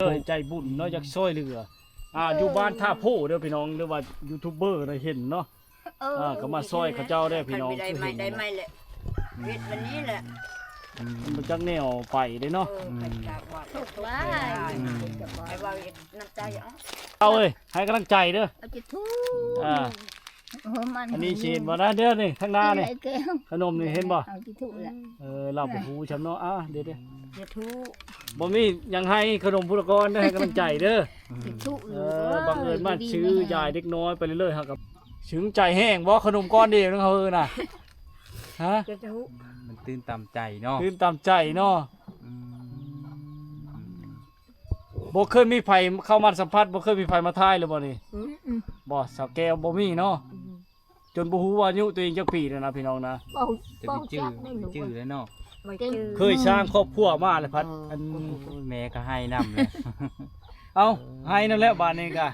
ເອີ ໃຈບຸນເນາະ ຢາກຊ່ອຍເຫຼືອ ອ່າ ເອີ ຢູ່ບ້ານທ່າໂພເດີພີ່ນ້ອງ ຫຼືວ່າຢູທູບເບີໄດ້ເຫັນເນາະ ເອີ ອ່າ ກໍມາຊ່ອຍເຂົາເຈົ້າເດີພີ່ນ້ອງ ຄັນໄດ້ໄມ້ໄດ້ໄມ້ແຫຼະ ເຮັດວັນນີ້ແຫຼະ ອືມ ມັນບໍ່ຈັກແນວໄປເດ້ເນາະ ເອີ ອືມ ຄັນຈະວ່າຕົກຫຼາຍ ອືມ ໃຫ້ເວົ້າເຮັດນ້ຳໃຈເອົາ ເອົາເອີຍ ໃຫ້ກຳລັງໃຈເດີ ເອົາຈິທຸ ອ່າ ເອີ ມັນ ອັນນີ້ຊິເຫັນບໍ່ນະ ເດີນີ້ ທາງໜ້ານີ້ ຂະໜົມນີ້ເຫັນບໍ່ ເອົາຈິທຸແຫຼະ ເອີ ລາວບໍ່ຮູ້ຊ່ຳເນາະ ອ່າ ເດີໆ ເດີທຸ ບໍ່ມີຫຍັງໃຫ້ຂະໜົມພຸດລະກ່ອນເດີ ໃຫ້ກຳລັງໃຈເດີ ເອີ ບັງເອີນມາຊື້ຢາຍເດັກນ້ອຍໄປເລື້ອຍໆ ເຮົາກໍຊຶງໃຈແຮງບໍ່ ຂະໜົມກ້ອນດຽວໜຶ່ງເຮົານະ ຮະ ມັນຕື່ນຕາມໃຈເນາະ ຕື່ນຕາມໃຈເນາະ ອືມ ບໍ່ເຄີຍມີໃຜເຂົ້າມາສຳຜັດ ບໍ່ເຄີຍມີໃຜມາຖ່າຍເລີຍບໍ່ນີ້ ອືມ ບໍ່ ສາວແກ້ວບໍ່ມີເນາະ ອືມ ຈົນບໍ່ຮູ້ວ່າອາຍຸຕົວເອງຈັກປີແລ້ວນະພີ່ນ້ອງນະ ບໍ່ ຈະໄປຈື່ ບໍ່ຈັກແມ່ນ ຈື່ແລ້ວເນາະ ບໍ່ຈື່ ເຄີຍສ້າງຄອບຄົວມາແລ້ວພັດ ເອີ ອັນ ໂອ້ຍ ແມ່ກໍໄຫ້ນຳແລ້ວ ເອົ້າ ເອີ ໄຫ້ນຳແລ້ວບາດນີ້ກະ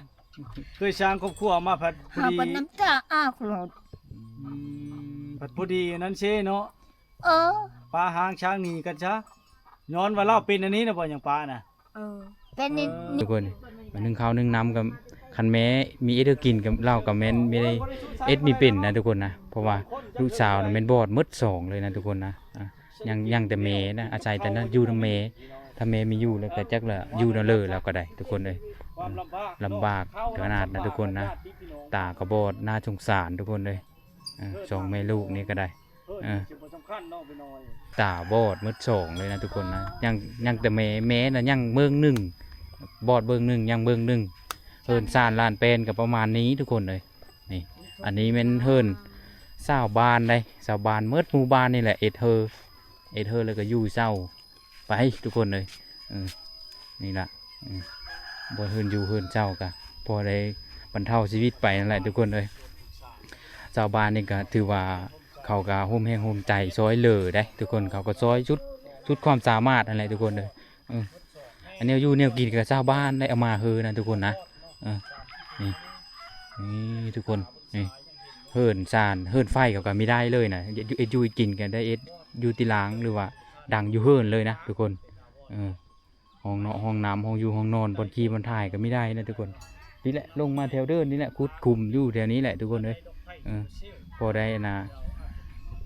ເຄີຍສ້າງຄອບຄົວມາພັດ ເຮົາ ພໍດີ ບັດນ້ຳຕາອອກໂລດ ອືມ ພັດພໍດີອັນນັ້ນເຊເນາະ ເອີ ປາຮ້າງຊ້າງໜີກັນຊະ ຍ້ອນວ່າລາວເປັນອັນນີ້ນະບໍ່ ຫຍັງປານະ ເອີ ເປັນນີ້ ເອີ ທຸກຄົນ ໜຶ່ງເຂົ້າໜຶ່ງນ້ຳກໍ ຄັນແມ່ມີເຮັດໃຫ້ກິນກໍ ລາວກໍແມ່ນມີເຮັດມີເປັນນະທຸກຄົນນະ ເພາະວ່າລູກສາວນະແມ່ນບອດໝົດສອງເລີຍນະທຸກຄົນນະ ອ່າ ຍັງ ຍັງແຕ່ແມ່ນະ ອາໄສແຕ່ນັ້ນ ຢູ່ນຳແມ່ ຖ້າແມ່ມີຢູ່ແລ້ວກໍຈັກລະຢູ່ນຳເລີລາວກໍໄດ້ທຸກຄົນເອີຍ ເອີ ລຳບາກຂະໜາດນະທຸກຄົນນະ ຕາກໍບອດ ໜ້າສົງສານທຸກຄົນເອີຍ ເອີ ສອງແມ່ລູກນີ້ກໍໄດ້ ເອີ ຕາບອດໝົດສອງເລີຍນະທຸກຄົນນະ ຍັງ ຍັງແຕ່ແມ່ ແມ່ນະຍັງເບິ່ງໜຶ່ງ ບອດເບິ່ງໜຶ່ງ ຍັງເບິ່ງໜຶ່ງ ເຮືອນຊານລານແປນກໍປະມານນີ້ທຸກຄົນເອີຍ ນີ້ ອັນນີ້ແມ່ນເຮືອນຊາວບ້ານໃດ໋ ຊາວບ້ານໝົດໝູ່ບ້ານນີ້ແຫຼະ ເຮັດເຮືອນ ເຮັດເຮືອນແລ້ວກໍຢູ່ເຊົ່າ ໄປທຸກຄົນເອີຍ ເອີ ນີ້ລະ ເອີ ບ່ອນເຮືອນຢູ່ເຮືອນເຊົ່າກະພໍໄດ້ບັນເທົາຊີວິດໄປນັ້ນແຫຼະທຸກຄົນເອີຍ ຊາວບ້ານນີ້ກະຖືວ່າເຂົາກະໂຮມແຮງໂຮມໃຈຊ່ອຍເຫຼືອໄດ໋ທຸກຄົນ ເຂົາກໍຊ່ອຍສຸດ ສຸດຄວາມສາມາດຫັ້ນແຫຼະທຸກຄົນເອີຍ ເອີ ອັນແນວຢູ່ແນວກິນກະຊາວບ້ານໄດ້ເອົາມາເຮີນະທຸກຄົນນະ ເອີ ນີ້ ນີ້ທຸກຄົນ ນີ້ ເຮືອນຊານ ເຮືອນໄຟເຂົາກໍມີໄດ້ເລີຍນະ ເຮັດຢູ່ ເຮັດຢູ່ກິນກໍໄດ້ ເຮັດຢູ່ຕິລາງ ຫຼືວ່າດັງຢູ່ເຮືອນເລີຍນະທຸກຄົນ ເອີ ຫ້ອງເນາະ ຫ້ອງນ້ຳ ຫ້ອງຢູ່ຫ້ອງນອນ ບ່ອນຂີ່ບ່ອນຖ່າຍກໍມີໄດ້ນະທຸກຄົນ ນີ້ແຫຼະ ລົງມາແຖວເດີນນີ້ແຫຼະ ຂຸດຂຸມຢູ່ແຖວນີ້ແຫຼະທຸກຄົນເອີຍ ເອີ ພໍໄດ້ອັນນ່າ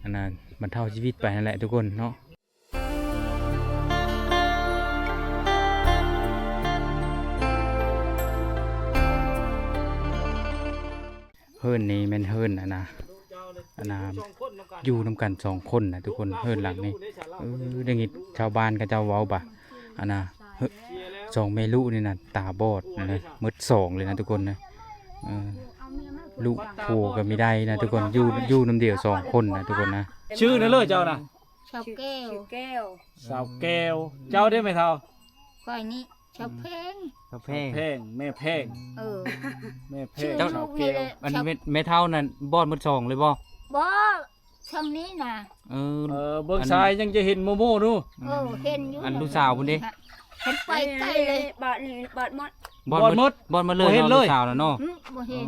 ອັນນ່າ ບັນເທົາຊີວິດໄປຫັ້ນແຫຼະທຸກຄົນເນາະ. ເຮືອນນີ້ແມ່ນເຮືອນອັນນ່າ ອັນນ່າ ຢູ່ນຳກັນສອງຄົນນະທຸກຄົນ ເຮືອນຫຼັງນີ້ ເອີ ໄດ້ຍິນຊາວບ້ານເຂົາເຈົ້າເວົ້າບາ ອັນນ່າ ເຮີ ສອງແມ່ລູກນີ້ນະ ຕາບອດນະ ໝົດສອງເລີຍນະທຸກຄົນນະ ເອີ ລູກຜົວກໍມີໄດ້ນະທຸກຄົນ ຢູ່ ຢູ່ນຳດຽວສອງຄົນນະທຸກຄົນນະ ຊື່ນັ້ນເລີຍເຈົ້ານະ? ສາວແກ້ວ ຊື່ແກ້ວ ສາວແກ້ວ ເຈົ້າເດ້ແມ່ເຖົ້າ? ຂ້ອຍນີ້ສາວແພງ ສາວແພງ ສາວແພງ ແມ່ແພງ ເອີ ແມ່ແພງ ສາວແກ້ວ ອັນແມ່ ແມ່ເຖົ້ານັ້ນບອດໝົດສອງເລີຍບໍ່? ບໍ່ ຊ່ຳນີ້ນະ ເອີ ເອີ ເບິ່ງຊາຍຍັງຈະເຫັນໂມໂມຢູ່ ເອີ ເຫັນຢູ່ ອັນລູກສາວພຸ້ນເດ້ ເພິ່ນໄປໄກເລີຍ ບາດນີ້ບາດໝົດ ບອດໝົດ ບອດໝົດເລີຍ ບໍ່ເຫັນເລີຍ ເນາະ ລູກສາວນະເນາະ ອືມ ບໍ່ເຫັນ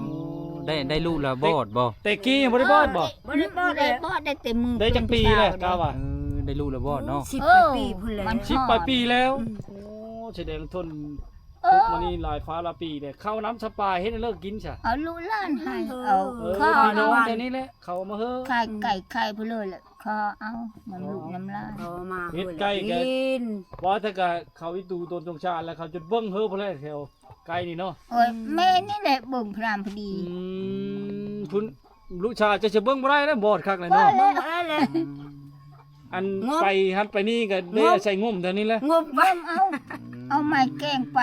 ອໍ ໄດ້ ໄດ້ລູກແລ້ວບອດບໍ່? ແຕ່ກີ້ຍັງບໍ່ໄດ້ບອດບໍ່? ບໍ່ໄດ້ບອດ ເອີ ເດ້ ບໍ່ໄດ້ແຕ່ມື ໄດ້ຈັກປີແລ້ວ ກະວ່າ ເອີ ໄດ້ລູກແລ້ວບອດເນາະ ສິບປາຍປີພຸ້ນແຫຼະ ສິບປາຍປີແລ້ວ ອືມ ໂອ້ ສະແດງທົນ ເອີ ທຸກມານີ້ຫຼາຍຟ້າຫຼາຍປີແລ້ວ ເຂົ້ານ້ຳສະປາເຮັດໃຫ້ເລີກກິນຊະ ເອົາລູກຫຼານໃຫ້ ເອີ ເອົາ ເອີ ພີ່ນ້ອງແຖວນີ້ແຫຼະ ເຂົາເອົາມາເຮີ ຂາຍໄກ່ຂາຍໄປເລີຍແຫຼະ ຂໍເອົານຳລູກນຳຫຼານ ເອົາມາເຮັດໄກ່ກໍກິນ ວ່າແຕ່ກໍເຂົາອີຕູຕົນສົງສານແລ້ວ ເຂົາຈົນເບິ່ງເຮີພຸ້ນແຫຼະແຖວໄກ່ນີ້ເນາະ ໂອ້ຍ ແມ່ນີ້ແຫຼະເບິ່ງພະນາມພໍດີ ອືມ ພຸ້ນ ລູກຊາຍເຈົ້າຊິເບິ່ງບໍ່ໄດ້ແລ້ວ ບອດຄັກແລ້ວເນາະ ເບິ່ງບໍ່ໄດ້ແລ້ວ ອືມ ອັນ ງົມ ໄປຫັ້ນໄປນີ້ກໍໄດ້ ງົມ ອາໄສງົມເທົ່ານີ້ແຫຼະ ງົມໄປ ງົມເອົາ ອືມ ເອົາໄມ້ແກງໄປ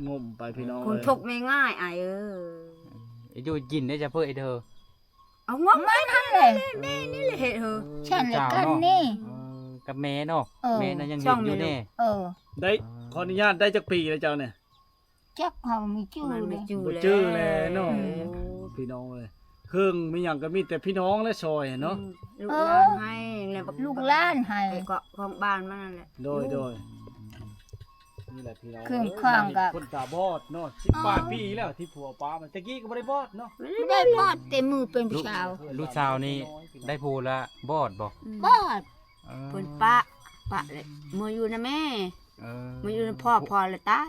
ງົມໄປພີ່ນ້ອງ ຄົນ ເອີຍ ທຸກແມ່ງ່າຍອ້າຍເອີຍ ເຮັດຢູ່ກິນໄດ້ຈະເພີ້ເດີ ເອົາງົມມັນຫັ້ນແຫຼະ ແມ່ນີ້ແຫຼະເຮັດເຮີ ເອີ ຊັ້ນແຫຼະກັນນີ້ ເອີ ກັບແມ່ເນາະ ເອີ ແມ່ນະຍັງເຮັດຢູ່ແນ່ ເອີ ໄດ້ ຂໍອະນຸຍາດ ໄດ້ຈັກປີແລ້ວເຈົ້ານີ້? ຈັກເຮົາມີຈື່ ມັນມີຈື່ ບໍ່ຈື່ແລ້ວເນາະ ອືມ ໂອ້ ພີ່ນ້ອງເອີຍ ເຄື່ອງມີຫຍັງກໍມີແຕ່ພີ່ນ້ອງແຫຼະຊ່ອຍເນາະ ອືມ ເອີ ລູກຫຼານໃຫ້ແລ້ວ ລູກຫຼານໃຫ້ ໃຫ້ເກາະຂອງບ້ານມັນນັ້ນແຫຼະ ໂດຍ ໂດຍ ນີ້ແຫຼະພີ່ນ້ອງ ເຄື່ອງຂອງກໍ ຄົນຕາບອດເນາະ ສິບປາຍປີແລ້ວທີ່ຜົວປາມາ ແຕ່ກີ້ກໍບໍ່ໄດ້ບອດເນາະ ບໍ່ໄດ້ບອດແຕ່ມືເປັນຜູ້ສາວ ລູກສາວນີ້ໄດ້ຜົວລະບອດບໍ່? ອືມ ບອດ ເອີ ເພິ່ນປະ ປະແລ້ວ ເມືອຢູ່ນຳແມ່ ເອີ ເມືອຢູ່ນຳພໍ່ ພໍ່ລະຕາຍ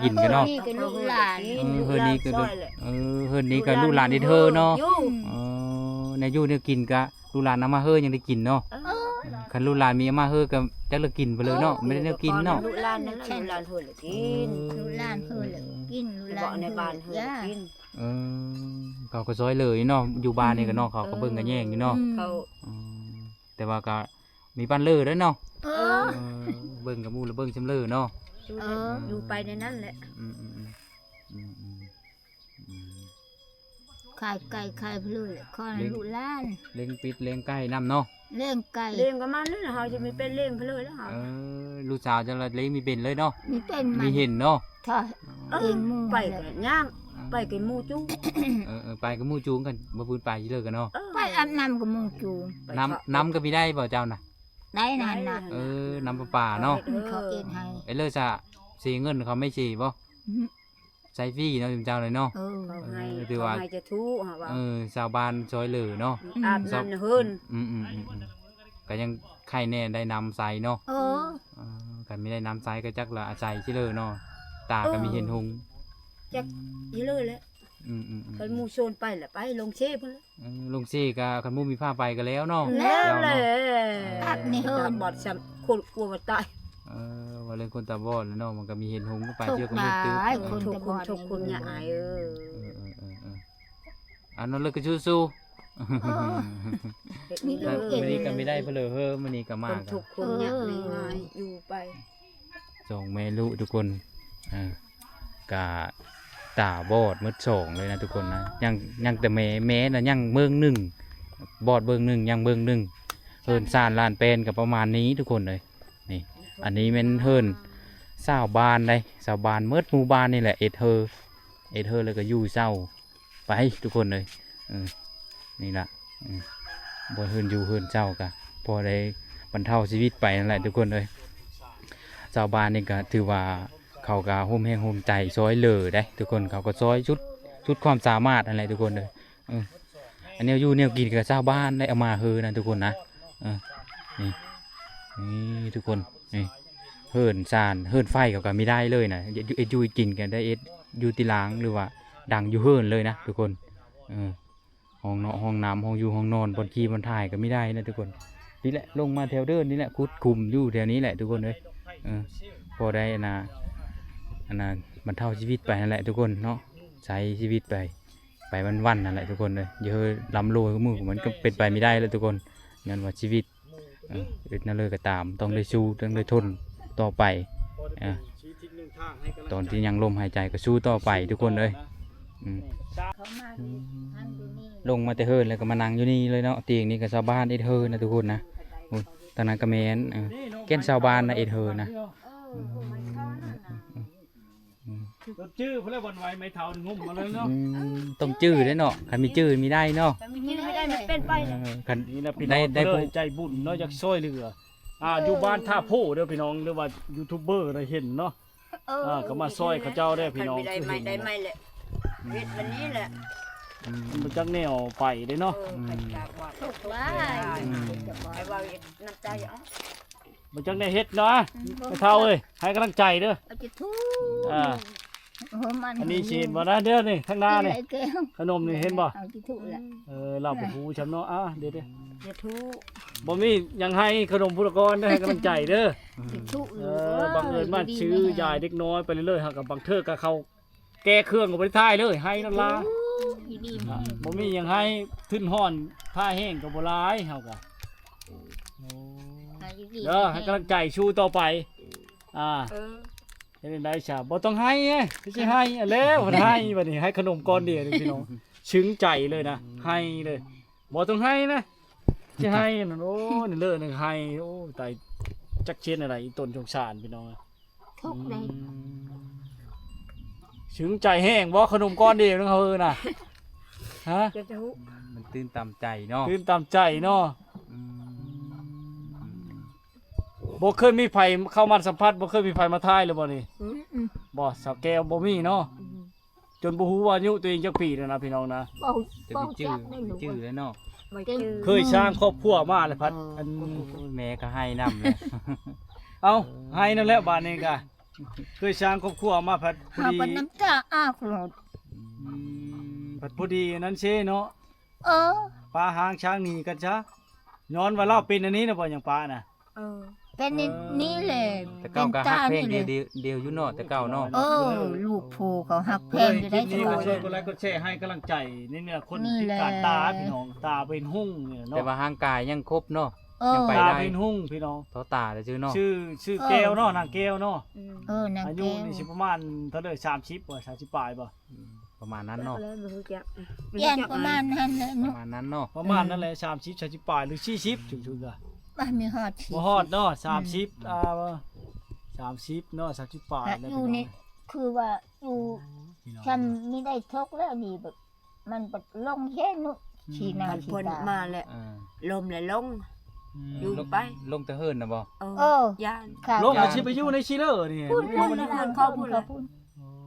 ກິນກັນເນາະ. ນີ້ກໍລູກຫຼານ ເອີ ເຮືອນນີ້ກໍ ເອີ ເຮືອນນີ້ກໍລູກຫຼານເຮັດເຮືອນເນາະ. ເອີ ແນວຢູ່ແນວກິນກໍລູກຫຼານເອົາມາເຮືອນຍັງໄດ້ກິນເນາະ. ເອີ ຄັນລູກຫຼານມີເອົາມາເຮືອນກໍຈັກລະກິນໄປເລີຍເນາະ ບໍ່ໄດ້ແນວກິນເນາະ. ລູກຫຼານນັ້ນແຫຼະ ລູກຫຼານເຮືອນແຫຼະກິນ ເອີ ລູກຫຼານເຮືອນແຫຼະກິນ ເອີ ເຂົາກໍຊ່ອຍເຫຼືອຢູ່ເນາະ ຢູ່ບ້ານນີ້ກໍເນາະ ເຂົາກໍເບິ່ງກັນແຍງຢູ່ເນາະ. ເອີ ແຕ່ວ່າກໍມີປານເລີເດ້ເນາະ. ເອີ ເບິ່ງກັບໝູ່ລະເບິ່ງຊຳເລີເນາະ. ເອີ ຢູ່ໄປໃນນັ້ນແຫຼະ. ອືມໆໆ ອືມໆ ອືມ ຂາຍໄກ່ຂາຍເພາະລູກຫຼານ ລ້ຽງປິດລ້ຽງໄກ່ນຳເນາະ. ລ້ຽງໄກ່ ລ້ຽງກັບມັນແຫຼະ ເຮົາຊິມີເປັນລ້ຽງເພາະລູກແລ້ວເຮົາ. ເອີ ລູກສາວເຈົ້າລະລ້ຽງມີເປັນເລີຍເນາະ. ມີເປັນ ມີເຫັນເນາະ. ເອີ ໄປກໍຍ່າງ ໄປກັບໝູ່ຈູງ. ເອີໆ ໄປກັບໝູ່ຈູງກັນ ບໍ່ພື້ນໄປຊິເລີກກັນເນາະ. ໄປອາບນ້ຳກັບໝູ່ຈູງ. ນ້ຳ ນ້ຳກໍມີໄດ້ບໍ່ເຈົ້ານະ? ໄດ້ນັ້ນນະ. ເອີ ນ້ຳປະປາເນາະ. ເຂົາເຮັດໃຫ້ ເອີ ເລີຊະ ເສຍເງິນເຂົາໄມ່ເສຍບໍ່? ໃຊ້ຟຣີເນາະ ເຈົ້າເລີຍເນາະ. ເອີ ເຂົາໃຫ້ ເອີ ຖືວ່າ ເຂົາໃຫ້ຈະທຸເຮົາວ່າ ເອີ ຊາວບ້ານຊ່ອຍເຫຼືອເນາະ. ອືມ ອາບນ້ຳເຮືອນ. ອືມໆ ກໍຍັງໄຄແດ່ໄດ້ນ້ຳໃຊ້ເນາະ. ເອີ ເອີ ຄັນມີໄດ້ນ້ຳໃຊ້ກໍຈັກລະອາໄສຊິເລີເນາະ. ຕາກໍມີເຫັນຮຸ່ງ ຈັກຊິເລີແຫຼະ. ອືມໆໆ ຄັນໝູ່ຊວນໄປລະໄປ ລົງເຊພຸ້ນແຫຼະ. ເອີ ລົງເຊກໍຄັນໝູ່ມີພາໄປກໍແລ້ວເນາະ. ແລ້ວແຫຼະ ເຈົ້າເນາະ. ຕັດນີ້ເຮີ້ນ ຕາບອດຊ້ຳ ຄົນກົວວ່າຕາຍ. ເອີ ວ່າເລື່ອງຄົນຕາບອດແຫຼະເນາະ ມັນກໍມີເຫັນຮຸ່ງໄປ ເຊື່ອກໍມືດຕື່ມ. ຄົນຕາບອດ ທຸກຄົນຍາກອາຍເອີຍ. ເອີໆໆໆ ອັນນັ້ນເລີຍກໍສູ້ໆ. ເອີ ມື້ນີ້ກໍມີໄດ້ເພາະເລີເຮີ້ ມື້ນີ້ກໍມາ ຄົນທຸກຄົນຍາກງ່າຍຢູ່ໄປ. ສອງແມ່ລູກທຸກຄົນ ເອີ ກະຕາບອດໝົດສອງເລີຍນະທຸກຄົນນະ. ຍັງ ຍັງແຕ່ແມ່ ແມ່ນະຍັງເບິ່ງໜຶ່ງ ບອດເບິ່ງໜຶ່ງ ຍັງເບິ່ງໜຶ່ງ. ເຮືອນຊານລານແປນກໍປະມານນີ້ທຸກຄົນເອີຍ. ນີ້ ອັນນີ້ແມ່ນເຮືອນຊາວບ້ານໃດ໋ ຊາວບ້ານໝົດໝູ່ບ້ານນີ້ແຫຼະ ເຮັດເຮືອນ ເຮັດເຮືອນແລ້ວກໍຢູ່ເຊົ່າ ໄປທຸກຄົນເອີຍ. ເອີ ນີ້ລະ ເອີ ບ່ອນເຮືອນຢູ່ເຮືອນເຊົ່າກະພໍໄດ້ບັນເທົາຊີວິດໄປນັ້ນແຫຼະທຸກຄົນເອີຍ. ຊາວບ້ານນີ້ກະຖືວ່າເຂົາກະໂຮມແຮງໂຮມໃຈຊ່ອຍເຫຼືອໄດ໋ທຸກຄົນ ເຂົາກໍຊ່ອຍສຸດ ສຸດຄວາມສາມາດນັ້ນແຫຼະທຸກຄົນເອີຍ. ເອີ ອັນແນວຢູ່ແນວກິນກະຊາວບ້ານໄດ້ເອົາມາເຮືອນນະທຸກຄົນນະ. ເອີ ນີ້ ນີ້ທຸກຄົນ ນີ້ ເຮືອນຊານ ເຮືອນໄຟເຂົາກໍມີໄດ້ເລີຍນະ ເຮັດຢູ່ ເຮັດຢູ່ເຮັດກິນກໍໄດ້ ເຮັດຢູ່ຕິລາງ ຫຼືວ່າດັງຢູ່ເຮືອນເລີຍນະທຸກຄົນ. ເອີ ຫ້ອງເນາະ ຫ້ອງນ້ຳ ຫ້ອງຢູ່ຫ້ອງນອນ ບ່ອນຂີ່ບ່ອນຖ່າຍກໍມີໄດ້ນະທຸກຄົນ. ນີ້ແຫຼະ ລົງມາແຖວເດີ່ນນີ້ແຫຼະ ຂຸດຂຸມຢູ່ແຖວນີ້ແຫຼະທຸກຄົນເອີຍ. ເອີ ພໍໄດ້ອັນນ່າ ອັນນ່າ ບັນເທົາຊີວິດໄປຫັ້ນແຫຼະທຸກຄົນເນາະ ໃຊ້ຊີວິດໄປ ໄປວັນໆ ນັ້ນແຫຼະທຸກຄົນເອີຍ. ຢ່າເຮີ້ນລ້ຳໂລຄືມື້ ມັນກໍເປັນໄປບໍ່ໄດ້ແລ້ວທຸກຄົນ ຍ້ອນວ່າຊີວິດ ເອີ ເຮັດແນວໃດກໍຕາມ ຕ້ອງໄດ້ສູ້ ຕ້ອງໄດ້ທົນຕໍ່ໄປ. ເອີ ຕອນທີ່ຍັງລົມຫາຍໃຈກໍສູ້ຕໍ່ໄປທຸກຄົນເອີຍ. ອືມ ລົງມາແຕ່ເຮືອນແລ້ວກໍມານັ່ງຢູ່ນີ້ເລີຍເນາະ. ຕຽງນີ້ກໍຊາວບ້ານເຮັດເຮືອນນະທຸກຄົນນະ. ໂອ້ຍ ທາງນັ້ນກໍແມ່ນ ເອີ ແກ່ນຊາວບ້ານນະ ເຮັດເຮືອນນະ. ອືມ ອືມ ອືມ ອືມ ອືມ ຈື່ພຸ້ນແຫຼະ ວັນໄວໄມ້ເຖົ້າງຸ້ມມາເລີຍເນາະ. ອືມ ຕ້ອງຈື່ເດ້ເນາະ ຄັນມີຈື່ມີໄດ້ເນາະ. ຄັນມີຈື່ມີໄດ້ມັນເປັນໄປ. ເອີ ຄັນນີ້ລະພີ່ນ້ອງ ໄດ້ ໄດ້ ຜູ້ໃຈບຸນເນາະ ຢາກຊ່ອຍເຫຼືອ ອ່າ ເອີ ຢູ່ບ້ານທ່າໂພເດີພີ່ນ້ອງ ຫຼືວ່າຢູທູບເບີໄດ້ເຫັນເນາະ. ເອີ ອ່າ ກໍມາຊ່ອຍເຂົາເຈົ້າເດ້ພີ່ນ້ອງ. ຄັນມີໄດ້ໄມ້ໄດ້ໄມ້ແຫຼະ ເຮັດອັນນີ້ແຫຼະ. ອືມ ມັນບໍ່ຈັກແນວໄປເດ້ເນາະ. ເອີ ອືມ ຄັນຈາກວ່າ ທຸກຫຼາຍ ອືມ ໄປເວົ້ານຳໃຈເອົາ. ບໍ່ຈັກແນວເຮັດເນາະ ອືມ ແມ່ເຖົ້າເອີຍ ໃຫ້ກຳລັງໃຈເດີ. ເອົາຈຸທຸ ອ່າ ໂອ້ ມັນ ອັນນີ້ຊິເຫັນບໍ່ນະ ເດີນີ້ ທາງໜ້ານີ້ ຂະໜົມນີ້ເຫັນບໍ່? ເອົາຈຸທຸແຫຼະ. ເອີ ລາວບໍ່ຮູ້ຊ້ຳເນາະ. ອ່າ ເດີໆ ຈຸທຸ ບໍ່ມີຫຍັງໃຫ້ ຂະໜົມພຸດລະກອນເດີ ໃຫ້ກຳລັງໃຈເດີ. ຈຸທຸ ເອີ ບັງເອີນມາຊື້ຢາຍເດັກນ້ອຍໄປເລື້ອຍໆ ຫາກະບາງເທື່ອກະເຂົ້າ ແກ້ເຄື່ອງກໍບໍ່ໄດ້ຖ່າຍເລີຍ ໃຫ້ນັ້ນລະ. ບໍ່ມີຫຍັງໃຫ້ ທຶນຮ້ອນ ຖ້າແຫ້ງກໍບໍ່ຫຼາຍ ເຮົາກະ ໂອ້ ເດີ ໃຫ້ກຳລັງໃຈສູ້ຕໍ່ໄປ. ອ່າ ເອີ ເຮັດຈັ່ງໃດຊະ? ບໍ່ຕ້ອງໄຫ້ເດ້ ຄືຊິໄຫ້ ອັນແລ້ວ ເພິ່ນໄຫ້ບັດນີ້ ໃຫ້ຂະໜົມກ້ອນດຽວນີ້ພີ່ນ້ອງ ຊຶງໃຈເລີຍນະ ໄຫ້ເລີຍ ບໍ່ຕ້ອງໄຫ້ນະ ຊິໄຫ້ນັ້ນ. ໂອ້ ນີ້ເລີຍນະ ໄຫ້. ໂອ້ ຕາຍ ຈັກເຮັດແນວໃດ ອີ່ຕົນສົງສານພີ່ນ້ອງ. ທຸກໃດ ອືມ ຊຶງໃຈແຮງບໍ່ ຂະໜົມກ້ອນດຽວໜຶ່ງເຮົານະ? ຮະ? ຢາກຈະຮູ້ ມັນຕື່ນຕັນໃຈເນາະ ຕື່ນຕັນໃຈເນາະ. ອືມ ບໍ່ເຄີຍມີໃຜເຂົ້າມາສຳຜັດ ບໍ່ເຄີຍມີໃຜມາຖ່າຍເລີຍບໍ່ນີ້? ອືມ ບໍ່ ສາວແກ້ວບໍ່ມີເນາະ. ອືມ ຈົນບໍ່ຮູ້ວ່າອາຍຸຕົວເອງຈັກປີແລ້ວນະພີ່ນ້ອງນະ. ເຈົ້າ ບໍ່ ບໍ່ຈື່ ຈື່ແລ້ວເນາະ ບໍ່ຈື່. ເຄີຍສ້າງຄອບຄົວມາແລ້ວພັດ ເອີ ອັນ ໂອ້ຍ ແມ່ກໍໄຫ້ນຳແລ້ວ. ເອົ້າ ເອີ ໄຫ້ນຳແລ້ວບາດນີ້ກະ ເຄີຍສ້າງຄອບຄົວມາພັດ ເຮົາກໍນ້ຳຕາອອກໂລດ. ອືມ ພັດພໍດີອັນນັ້ນເຊເນາະ. ເອີ ປະຮ່າງຊ່າງໜີກັນຊະ ຍ້ອນວ່າລາວເປັນອັນນີ້ນະບໍ່ ຫຍັງປະນະ. ເອີ ເປັນນີ້ ເອີ ນີ້ແຫຼະ ແຕ່ເກົ່າກໍຮັກແພງດຽວ ດຽວຢູ່ເນາະ ແຕ່ເກົ່າເນາະ. ເອີ ລູກຜູ້ເຂົາຮັກແພງຢູ່ໄດ໋. ຊ່ວຍກົດໄລກົດແຊໃຫ້ກຳລັງໃຈນີ້ແຫຼະ ຄົນພິການຕາພີ່ນ້ອງ ຕາບໍ່ເຫັນຮຸ່ງນີ້ເນາະ ແຕ່ວ່າຮ່າງກາຍຍັງຄົບເນາະ. ເອີ ຍັງໄປໄດ້ ຕາເປັນຮຸ່ງພີ່ນ້ອງ ເທົ່າຕາແລ້ວຊື່ເນາະ. ຊື່ ຊື່ແກ້ວເນາະ ນາງແກ້ວເນາະ. ເອີ ນາງແກ້ວ ອາຍຸນີ້ຊິປະມານເທົ່າໃດ ສາມສິບບໍ່ ສາມສິບປາຍບໍ່? ອືມ ປະມານນັ້ນເນາະ ແມ່ນປະມານນັ້ນແຫຼະເນາະ. ປະມານນັ້ນເນາະ ປະມານນັ້ນແຫຼະ ສາມສິບ ສາມສິບປາຍ ຫຼື ສີ່ສິບ ສູງສຸດກໍ ບໍ່ຮອດ ບໍ່ຮອດເນາະ ສາມສິບ. ອືມ ອ່າ ສາມສິບເນາະ ສາມສິບປາຍແລ້ວ ຢູ່ນີ້ ພີ່ນ້ອງ ຄືວ່າຢູ່ ພີ່ນ້ອງ ຊ່ຳມີໄດ້ທົກແລ້ວນີ້ແບບ ມັນບັດລົງເຮນເນາະ ອືມ ຂີ້ໜ້າຂີ້ຕາ ມາແລ້ວ ເອີ ລົມແລ້ວລົງ ອືມ ຢູ່ໄປ ລົງແຕ່ເຮືອນນະບໍ່? ເອີ ເອີ ຢ້ານ ລົງແລ້ວຊິໄປຢູ່ໃນຊີເລີນີ້ ພຸ້ນ ພຸ້ນ ພຸ້ນ ເຮືອນເຂົາພຸ້ນແຫຼະ.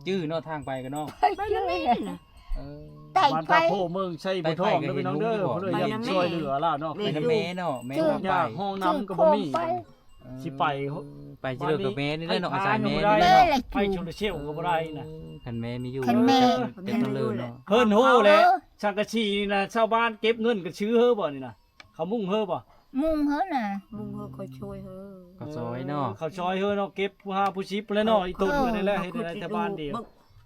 ຈື່ເນາະ ທາງໄປກໍເນາະ ໄປແລ້ວແມ່ນະ. ເອີ ໄປ ບ້ານຕາໂພ ເມືອງໄຊບູທອງເດີພີ່ນ້ອງເດີ ຜູ້ໃດຢາກຊ່ວຍເຫຼືອລາວເນາະ ໄປນຳແມ່ເນາະ ແມ່ ຊື່ ຫ້ອງນ້ຳກໍບໍ່ມີ ຊິໄປ ເອີ ໄປຊິເລີກກັບແມ່ນີ້ແຫຼະເນາະ ອາໄສແມ່ນີ້ແຫຼະເນາະ ໄຟໂຊລາເຊວກໍບໍ່ໄດ້ນະ. ເອີ ຄັນແມ່ມີຢູ່ ຄັນແມ່ ຈັກເລີເນາະ ເຮີນໂຮແຫຼະ ເອີ ສັງກະສີນີ້ນະ ຊາວບ້ານເກັບເງິນກັນຊື້ເຮີບໍ່ນີ້ນະ ເຂົາມຸງເຮີບໍ່? ມຸງເຮີນະ ມຸງເຮີ ເຂົາຊ່ອຍເຮີ ເຂົາຊ່ອຍເນາະ ເອີ ເຂົາຊ່ອຍເຮີເນາະ ເກັບຜູ້ຫ້າຜູ້ສິບແລ້ວເນາະ ເອີ ອີ່ຕົນກໍນີ້ແຫຼະ ເຮັດໄດ້ແຕ່ບ້ານດຽວ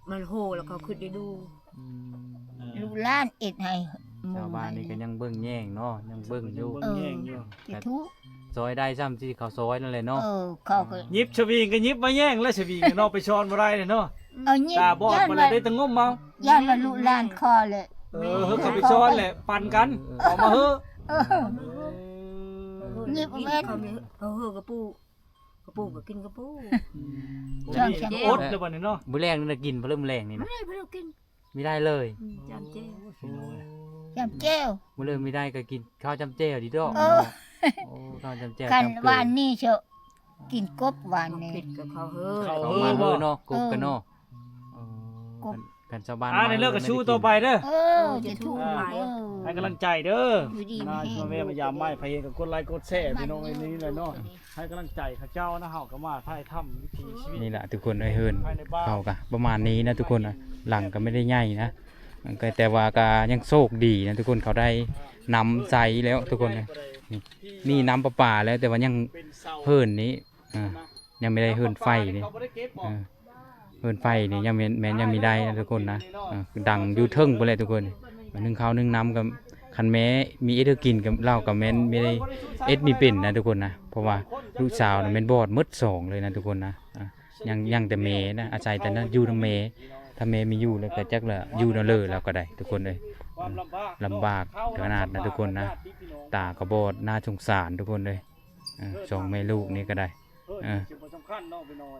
ມັນໂຮແລ້ວເຂົາຂຶ້ນໄດ້ດູ. ອືມ ເອີ ລູກຫຼານເຮັດໃຫ້ ຊາວບ້ານນີ້ກໍຍັງເບິ່ງແຍງເນາະ ຍັງເບິ່ງຢູ່ ເອີ ເບິ່ງແຍງຢູ່ ເອີ ສາທຸ ຊ່ອຍໄດ້ຊ່ຳທີ່ເຂົາຊ່ອຍນັ້ນແຫຼະເນາະ. ເອີ ເຂົາກໍ ຍິບສະວິງກໍຍິບມາແຍງແລ້ວ ສະວິງເນາະ ໄປຊ້ອນບໍ່ໄດ້ເນາະ. ເອີ ຍິບ ຕາບອດ ຢ້ານວ່າ ບໍ່ໄດ້ແຕ່ງົມເອົາ ຢ້ານວ່າລູກຫຼານຂໍແຫຼະ. ເອີ ເຂົາໄປຊ້ອນແຫຼະ ປັນກັນ ເອີ ເອົາມາເຮີ ເອີ ຍິບແມ່ນ ເຂົາເຮີກະປູ ກະປູກໍກິນກະປູ ອືມ ບໍ່ມີ ອົດແລ້ວບັດນີ້ເນາະ. ມື້ແລງນີ້ໄດ້ກິນບໍ່ ມື້ແລງນີ້ນະ? ບໍ່ໄດ້ ບໍ່ໄດ້ກິນ ມີໄດ້ເລີຍ. ອືມ ຈ້ຳແຈ່ວ ໂອ້ຍ ພີ່ນ້ອງເອີຍ ຈ້ຳແຈ່ວ ມື້ເລີກມີໄດ້ກໍກິນເຂົ້າຈ້ຳແຈ່ວດີດອກ. ເອີ ເນາະ ໂອ້ ເຂົ້າຈ້ຳແຈ່ວ ຄັນ ຈ້ຳເກືອ ວານນີ້ເຊາະ ກິນກົບວານນີ້ ເຜັດກັບເຂົ້າເຮີ ເຂົ້າເຮີ ເຂົ້າມາເຮີເນາະ ກົບກັນເນາະ. ເອີ ເອີ ກົບ ຄັນຊາວບ້ານ ອ່າ ມາເລີກກໍສູ້ຕໍ່ໄປເດີ. ເອີ ຈະທຸກ ເອີ ໃຫ້ກຳລັງໃຈເດີ ຢູ່ດີມີແຮງ ມາແວ່ມາຢາມໃໝ່ ໃຜເຫັນກໍກົດໄລກົດແຊ ພີ່ນ້ອງເອີຍ ນີ້ແຫຼະເນາະ ໃຫ້ກຳລັງໃຈເຂົາເຈົ້ານະ. ເຮົາກໍມາຖ່າຍທຳວິຖີຊີວິດ ນີ້ລະທຸກຄົນເອີຍ ເຮືອນເຂົາກໍປະມານນີ້ນະທຸກຄົນນະ ຫຼັງກໍບໍ່ໄດ້ໃຫຍ່ນະ ກໍແຕ່ວ່າກໍຍັງໂຊກດີນະທຸກຄົນ ເຂົາໄດ້ນ້ຳໃຊ້ແລ້ວທຸກຄົນເອີຍ ນີ້ ມີນ້ຳປະປາແລ້ວ ແຕ່ວ່າຍັງເຮືອນນີ້ ອ່າ ຍັງບໍ່ໄດ້ເຮືອນໄຟນີ້ ເອີ ເຮືອນໄຟນີ້ຍັງແມ່ນ ແມ່ນຍັງບໍ່ໄດ້ນະທຸກຄົນນະ ເອີ ດັງຢູ່ເທິງພຸ້ນແຫຼະທຸກຄົນ. ໜຶ້ງເຂົ້າໜຶ້ງນ້ຳກໍ ຄັນແມ່ມີເຮັດໃຫ້ກິນກໍ ລາວກໍແມ່ນບໍ່ໄດ້ເຮັດບໍ່ເປັນນະທຸກຄົນນະ ເພາະວ່າລູກສາວນະແມ່ນບອດໝົດສອງເລີຍນະທຸກຄົນນະ. ອ່າ ຍັງ ຍັງແຕ່ແມ່ນະ ອາໄສແຕ່ນັ້ນ ຢູ່ນຳແມ່ ຖ້າແມ່ບໍ່ຢູ່ແລ້ວກໍຈັກລະຢູ່ນຳເລີລາວກໍໄດ້ທຸກຄົນເອີຍ. ລຳບາກຂະໜາດນະທຸກຄົນນະ ຕາກໍບອດ ໜ້າສົງສານທຸກຄົນເອີຍ. ເອີ ສອງແມ່ລູກນີ້ກໍໄດ້ ເອີ ເອີ ສຳຄັນເນາະ ພີ່ນ້ອງ.